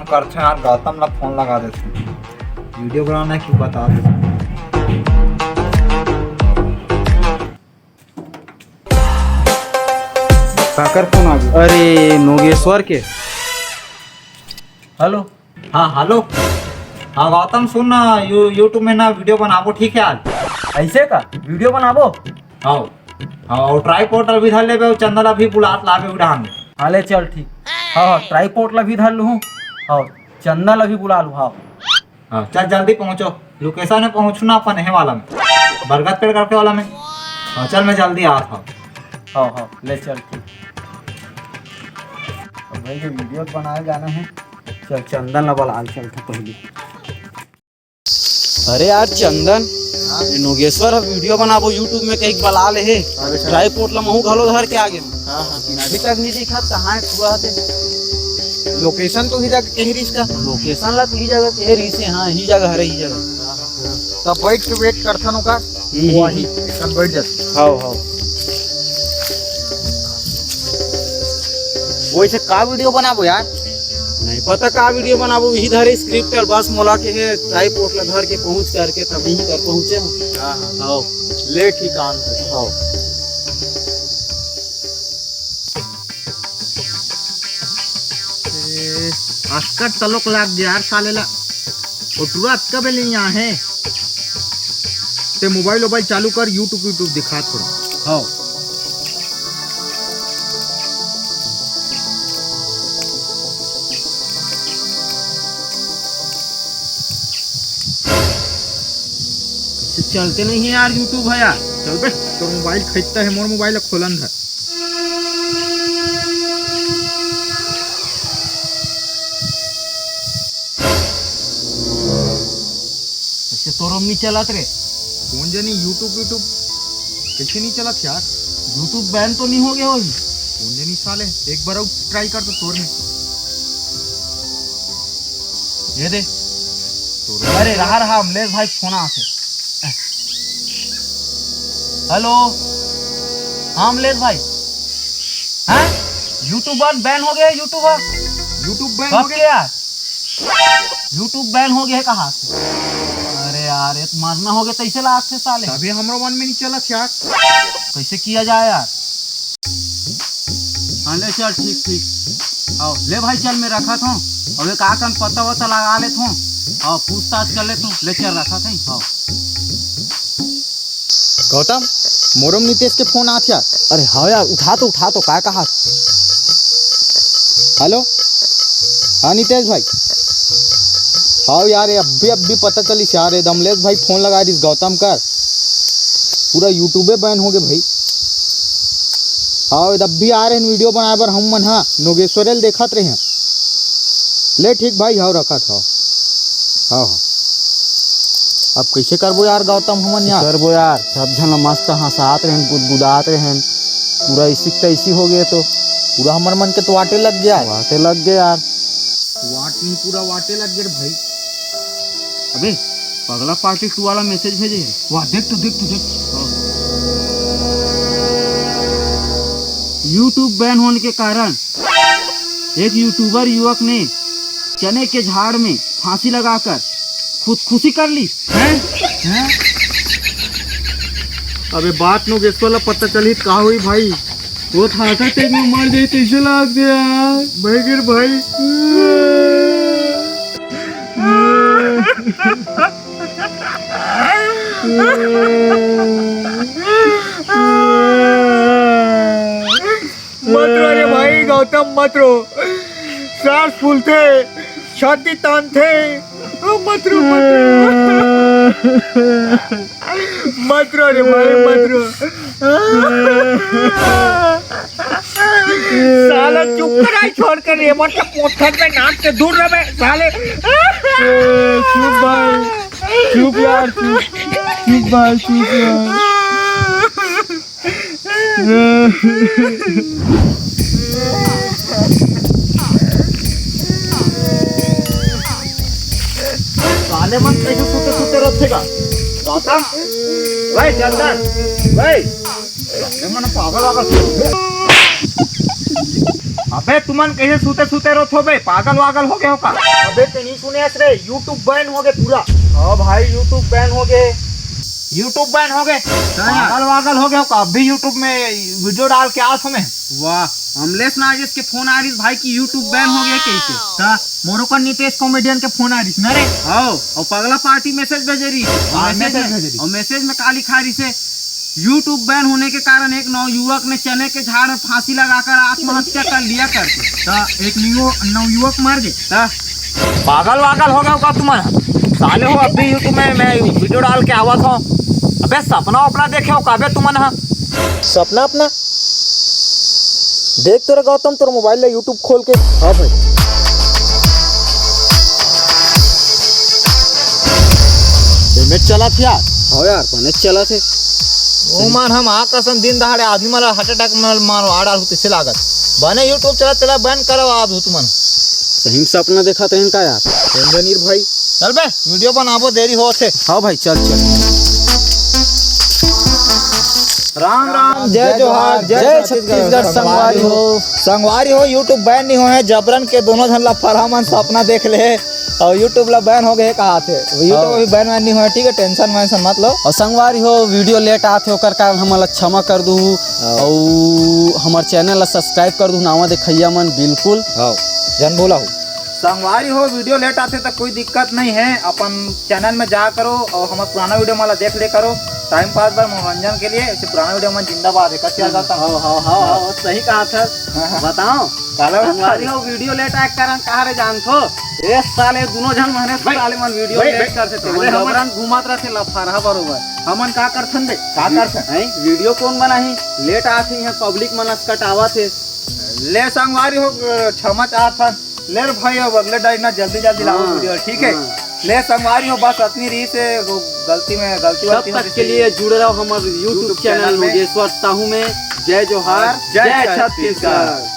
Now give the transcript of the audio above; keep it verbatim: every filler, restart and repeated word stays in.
करथे यार, गौतम ला फोन लगा देथे, वीडियो बनाना है कि बता दे। काकर फोन आ गया? अरे, नोगेश्वर के। हेलो। हाँ, हेलो। हाँ, गौतम, सुन ना, यू-, YouTube में ना वीडियो बनाबो, ठीक है यार? ऐसे का वीडियो बनाबो? हाँ, हाँ, और ट्राईपोर्ट ला भी धर लेबे, और चंदा ला भी बुलात लाबे उड़ान। हाँ, ले चल, ठीक। हाँ, हाँ, ट्राईपोर्ट ला भी धर लूँ। हाँ, चंदा ला भी बुला लूँ। हाँ। हाँ, चल जल्दी पहुँचो, लोकेशन में पहुँचू ना अपन, हे वाला में, बरगद पेड़ करके वाला में। हाँ, चल, मैं जल्दी आत हूँ। हाँ, हाँ, ले चल, ठीक। अब भाई, ये वीडियो बनाए जाना है। चल, चंदन ला बुला, चल था पहले। अरे यार चंदन, हाँ? ये नोगेश्वर ह वीडियो बनाबो YouTube में कहीं बला ले हे। अच्छा। ट्राईपोर्ट ला महू घलो धर के आ गेन। हाँ, हाँ। अभी तक नहीं दिखा, कहाँ है, हुआ थे? लोकेशन तो ही जाके कहीं रहिस का? लोकेशन ला तो ही जगह कहे रहिस हे, हाँ, ही जगह हरे, ही जगह। हाँ, हाँ। तब बैठ के वेट करथन ओकर। हम्म, हम्म। वही, कल बैठ जाते। हाव, हाव। वैसे का वीडियो बनाबो यार? नहीं पता का वीडियो बनाबो, इही धरे स्क्रिप्ट अउ बस मोला के हे, ट्राईपोर्ट ला धर के पहुंच करके तब इही कर पहुंचे हूँ। हाँ, हाँ। हाव। ले ठीक आन। हाव। ए, अस्कर तलोक लाग गया यार साले ला। ओ टुरा अतका बेले यहाँ है। ते मोबाइल वोबाइल चालू कर, YouTube, YouTube दिखा थोड़ा। हाँ। चलते नहीं है यार YouTube है यार। चल बे, तोर मोबाइल खरीदता है, मोर मोबाइल खोलन धर। ऐसे तोरो नहीं चलत रे। कौन जानी YouTube, YouTube कैसे नहीं चलत यार। YouTube बैन तो नहीं हो गया होही? कौन जानी साले, एक बार और ट्राई कर तो तोर में। ये दे। तोर अरे रहा, रहा, अमलेश भाई फोन आथे। हेलो, हाँ अमलेश भाई। हाँ, YouTube बैन हो गया, YouTube। YouTube बैन हो गया यार। YouTube बैन हो गया है कहा? अरे यार, ये तो मरना हो गया, कैसे लागथे साले? अभी हमरो मन में नहीं चलत यार। कैसे किया जाए यार? हाँ, ले चल, ठीक, ठीक। हाँ, ले भाई, चल, मैं रखत हूँ। अबे का कन पता वता लगा लेत हूँ। हाँ, पूछताछ कर लेत हूँ। ले चल, रखत हूँ। हाँ। गौतम, मोरो म नितेश के फोन आत हे यार। अरे हाँ यार, उठा तो, उठा तो, काय कहा? हेलो, हाँ नितेश भाई। हाँ यार, ये अभी, अभी पता चलिस यार, ये अमलेश भाई फोन लगा दिस गौतम कर, पूरा YouTube बैन हो गए भाई। हाँ, ये अभी आ रहे हैं वीडियो बनाए बर हम मन, हाँ, नोगेश्वरे ल देखत रहे हैं। ले ठीक भाई, हाँ रखत, हाँ। हाँ, हाँ। अब कैसे करबो यार गौतम हमन यार? करबो यार, सब झन ला मस्त हंसात रहेन, गुदगुदात रहेन, पूरा इसी तैसी हो गए तो पूरा हमर मन के तो वाटे लग गया। वाटे लग गए यार। वाट नहीं, पूरा वाटे लग गए रे भाई। अबे पगला पार्टी टू वाला मैसेज भेजे है। वाह, देख तो, देख तो, देख। हाँ। YouTube बैन होने के कारण एक यूट्यूबर युवक ने चने के झाड़ में फांसी लगाकर खुदकुशी कर ली। हैं? हैं? अबे बात नोगेश्वर ला पता चली त का होई भाई? वो था था तेरे में मर जाए तो इसे लाग दे यार। भाई गिर भाई। मत रो रे भाई गौतम, मत रो। सांस फूलथे, छाती तानथे। ओ, मत रो, मत रो। मत रो रे भाई, मत रो। साला चुप कराई छोड़ कर रे, मतलब पोथन में नाक से दूर रहे साले। ए, चुप भाई, चुप यार, चुप, चुप भाई, चुप यार। साले मन कैसे सुते सुते रथे गा? गौतम, भाई चंदन, भाई, साले मन पागल वागल। आप बे, तुमन कइसे सुते सुते रोत हो बे? पागल वागल हो गए हो का? अबे, ते नहीं सुने हस रे, YouTube ban हो गए पूरा। हाँ भाई, YouTube ban हो गए। YouTube ban हो गए। पागल वागल हो गए हो का? अभी YouTube में वीडियो डाल के आत हो मैं। वाह, अमलेश नागेश के फोन आ रहिस भाई कि YouTube ban हो गए कहिके। ता मोरो का नितेश कॉमेडियन के फोन आ रहिस ना रे। हाँ, और पगला पार्टी मैसेज भेजे रहिस। हाँ, मैसेज मैसेज में, भेजे रहिस। और मैसेज में का लिखा रहिस से, YouTube ban होने के कारण एक नवयुवक ने चने के झाड़ में फांसी लगाकर आत्महत्या कर लिया करके। ता एक न्यू नवयुवक मर गए। ता पागल वागल हो गए हो का तुमन? साले हो, अभी YouTube में मैं वीडियो डाल के आवत हो। अबे, सपना वपना देखे हो का बे तुमन ह? सपना अपना देख तो रे गौतम, तोर मोबाइल ला YouTube खोल के। हाँ भाई। पेमेंट चलत हे यार। हाँ यार, बने चलत हे। ओ मन, हम आ कसम दिन दहाड़े आदमी मन ला हार्ट अटैक में मारो आड़ आड़ होते से लागत। बने YouTube चलत, तेला बैन करवा दू तुमन। सही में सपना देखत रहेन का यार? इंजीनियर भाई। चल बे, वीडियो बनाबो, देरी होत हे। हाँ भाई, चल चल। राम राम, जय जोहार, जय छत्तीसगढ़। संगवारी हो। संगवारी हो, YouTube बैन नहीं होए हे, जबरन के दोनों झन ला फरहा मन सपना देख ले हे और YouTube ला बैन हो गए कहा थे। YouTube हाँ। अभी बैन वैन नहीं होए, ठीक है, टेंशन वेंशन मत लो। और संगवारी हो, वीडियो लेट आत हे, ओकर कारण हमन ला क्षमा कर दू। हाँ। और हमर चैनल ला सब्सक्राइब कर दू, नावा देखइया मन बिल्कुल। हाँ, जन बोला हो। संगवारी हो, वीडियो लेट आथे त कोई दिक्कत नहीं है, अपन चैनल में जा करो और हमर पुराना वीडियो मन ला देख ले करो, टाइम पास बर, मनोरंजन के लिए। ऐसे पुराना वीडियो मन जिंदाबाद है, कच्चे हाँ, हाँ, हाँ, हाँ, हाँ, सही कहा था। हाँ, हाँ। बताओ, काला संगवारी हो, वीडियो लेट आए के कारण कहा रे जानथो? ए साले, दोनों झन मने भाई, साले मन वीडियो भाई, लेट भाई, करथे, ते साले मन हमन जबरन घूमत रहथे लफरहा बरोबर। हमन का करथन बे? का करथन? हैं? वीडियो कौन बनाही? लेट आथे, यहाँ पब्लिक मन अस कटावत हे। ले संगवारी हो, क्षमा चाहत हन। ले रे भाई, अब अगले डाइन ना जल्दी जल्दी लाओ हाँ, वीडियो, ठीक है? हाँ। ले संगवारी हो, बस अतनी रहिस हे, वो गलती में, गलती तब वलती तक होती के थी। लिए जुड़े रहो हमारे YouTube YouTube चैनल चैनल में। नोगेश्वर साहू में। जय जोहार, जय जय छत्तीसगढ़। छत्तीसगढ़।